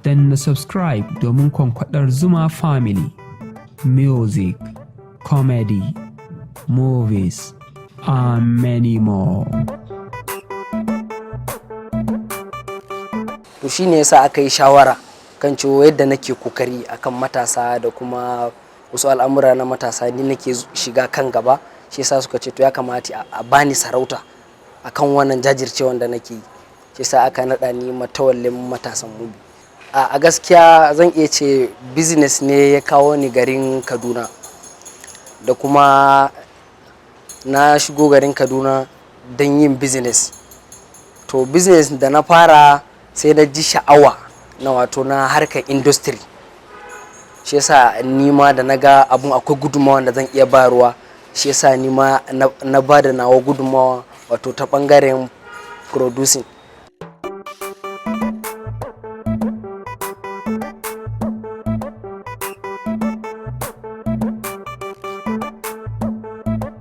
Danna subscribe domin kwankwadar Zuma Family. Music, comedy, movies, and many more. To, shine yasa aka yi shawara kan cewa yadda nake kokari akan matasa da kuma wasu al'amura na matasa, ni nake shiga kan gaba. Shi yasa suka ce to, ya kamata a bani sarauta akan wannan jajircewan da nake yi. Shi yasa aka naɗa ni matawallin matasan Mubi. A gaskiya zan iya ce business ne ya kawo ni garin Kaduna, da kuma na shigo garin Kaduna don yin business. To, business da na fara, sai na ji sha'awa na, wato na harkar industry. Shi yasa ni ma da na ga abun akwai gudunmawa da zan iya bayarwa, shi yasa ni ma na ba da nawa gudunmawa, wato ta bangaren producing.